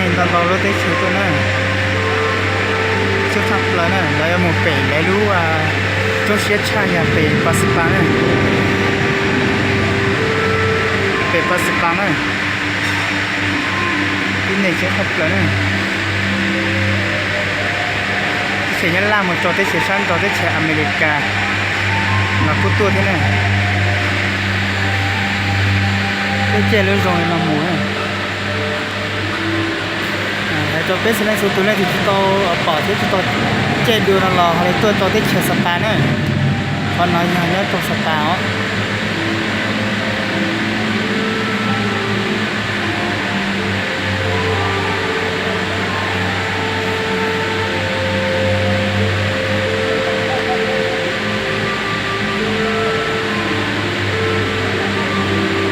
Ntau ntau lub teb chaws tuaj na, coob tshaj plaws na, lawv yuav mus pem lawv lub coob siab tshaj yog pem Pas Xas Pas na, pem Pas Xas Pas na, tib neeg coob tshaj plaws na. Teb chaws Nyab Laj mus rau teb chaws sab nraud teb chaws Amelikas los kuj tuaj thiab na. Tuaj caij lub zoo li no mus na. Hais rau peb txhua leej txhua tus leej twg tsis tau pom thiab tsis tau caij dua no los ho li tuaj rau teb chaws Xas Pas na. Qhov no yog nyob rau Xas Pas os.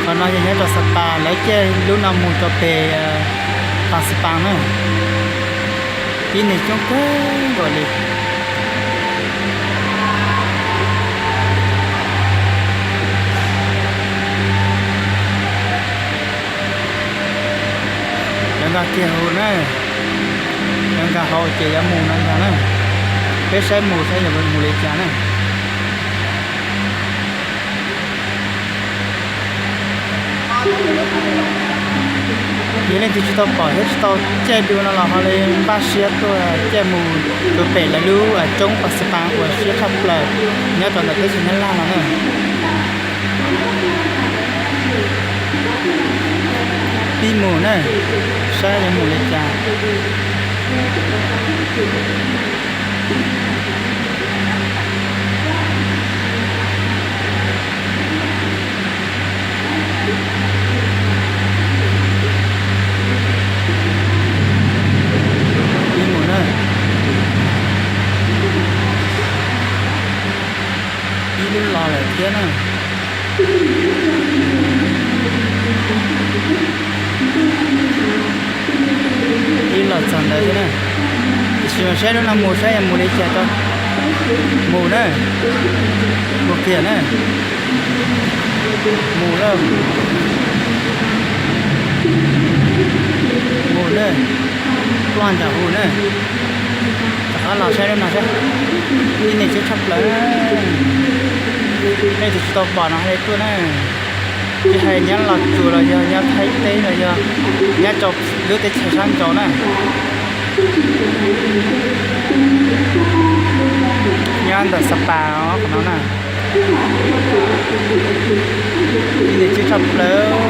Qhov no yog nyob rau Xas Pas, lawv caij lub no mus rau pem Pas Xas Pas na. Tib neeg coob kawg nkaus li. Lawv nkag kiag hauv na, lawv nkag hauv ces yuav mus no ntag na. Peb saib mus saib yuav mus li cas na. Yog leej twg tsis tau pom thiab tsis tau caij dua no los ho li npaj siab tuaj caij mus rau pem lawv lub coob Pas Xas Pas uas siab tshaj plaws nyob rau ntawm teb chaws Nyab Laj no na. Pib mus na, saib yuav mus li cas. Ib mus na, ib lub los lawm thiab na. Ib los txog ntawd thiab na. Tiam sis mas saib lub no mus saib yuav mus li cas rau. Mus na, mus kiag na. Mus na, mus na, ploj nram hu na. Rov qab los saib lub no saib. Tib neeg coob tshaj plaws. Nej tus tsis tau pom no hais li tuaj na. Tsis hais nyob Los Tsuas los yog nyob Thaib teb los yog nyob rau lub teb chaws sab nraud na. Nyob ntawm Xas Pas os qhov no na. Tib neeg coob tshaj plaws.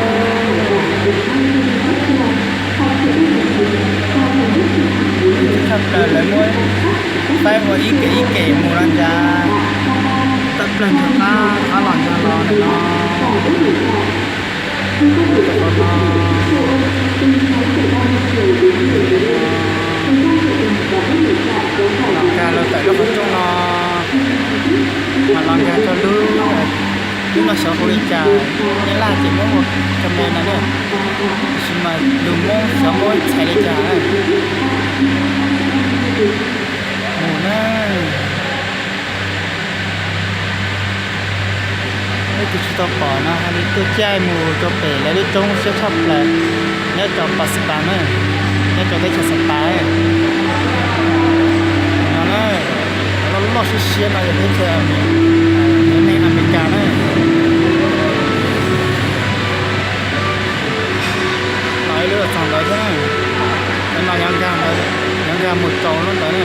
Tib neeg coob tshaj plaws lawv muab faib ua ib kem ib kem mus los ntag. Tawm plaws ntug qab rov qab los ntag los ntawm no. Los nkag los tawm lub qhov rooj no, mas los nkag rau lub, lub no xyov hu li cas, Nyab Laj ces muab hu Khmer no na, tiam sis mas lus Hmoob xyov muab txhais li cas na. Mus na. Nej tus tsis tau pom no ho li tuaj caij mus rau pem lawv lub roob siab tshaj plaws nyob rau Pas Xas Pas na, nyob rau teb chaws Xas Pas no na. Loj loj siab siab no yog teb chaws, cov neeg Amelikas na. Los ib lub txog ntawd thiab na. Cov no yuav nkag ntawd, yuav nkag mus rau lub ntawd na.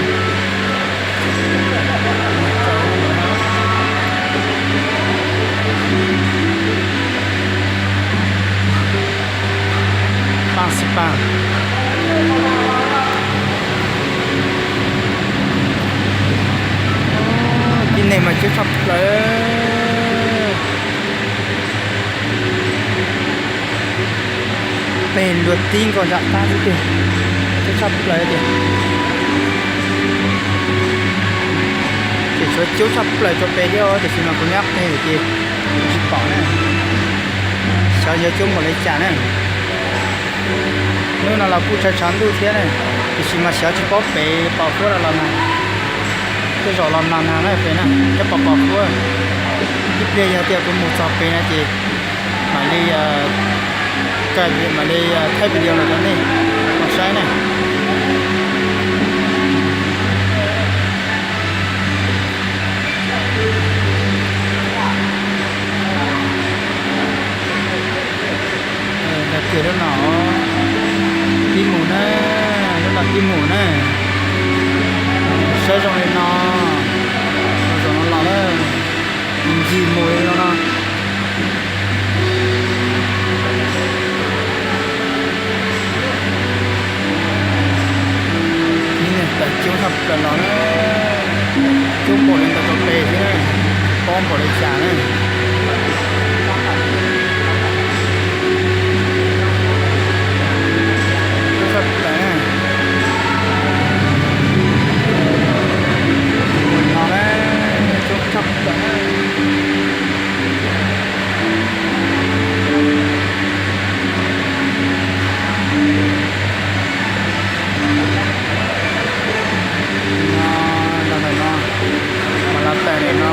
Pas Xas Pas. Tib neeg mas coob tshaj plaws. Peg nrua tib nkaus nram qab xwb tiag, coob tshaj plaws tiag. Ces tshuav coob tshaj plaws rau pem thiab tiam sis mas kuv nyob qeg ces kuv tsis pom na. Xyov yuav coob npaum li cas na. Hnub no los kuj tshav tshav ntuj thiab na, tiam sis mas xyov tsis paub pem pom huab los los nag. Tej zaum los los nag na pem na, cov pom pom huab. Ib pliag yog tias kuv mus txog pem no ces mam li, mam li thaij video los rau nej ua saib. na. Ntawd kiag lub no pib mus na, lub no pib mus na. Saib zoo li no, zoo no los na, ncig mus li no no. Ib niag tawm coob tshaj plaws los na, coob npaum li ntawd rau pem thiab na, paub npaum li cas na. Coob tshaj plaws na. Mus no na, coob tshaj plaws na. No, los ntawm no, mas los tawm ntawm no,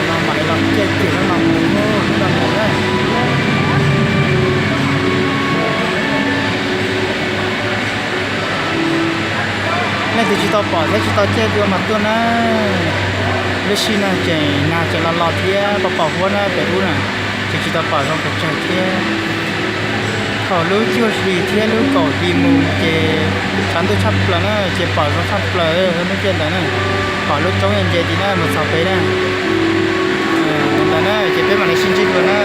no mam li los kiag kiag lub no mus, lub no mus na. Leej twg tsis tau pom thiab tsis tau caij dua mas tuaj na. Lub sij no ces nag tseem los los thiab pos pos huab na pem ub na, ces tsis tau pom zoo pes tsawg thiab. Thaum lub cuaj hlis thiab lub kaum hlis mus ces tshav ntuj tshaj plaws na, ces pom zoo tshaj plaws lub caij ntawd na. Pom lub roob ntse ntse tim na mus txog pem na. Ntawd na ces peb mam li sib ntsib dua na.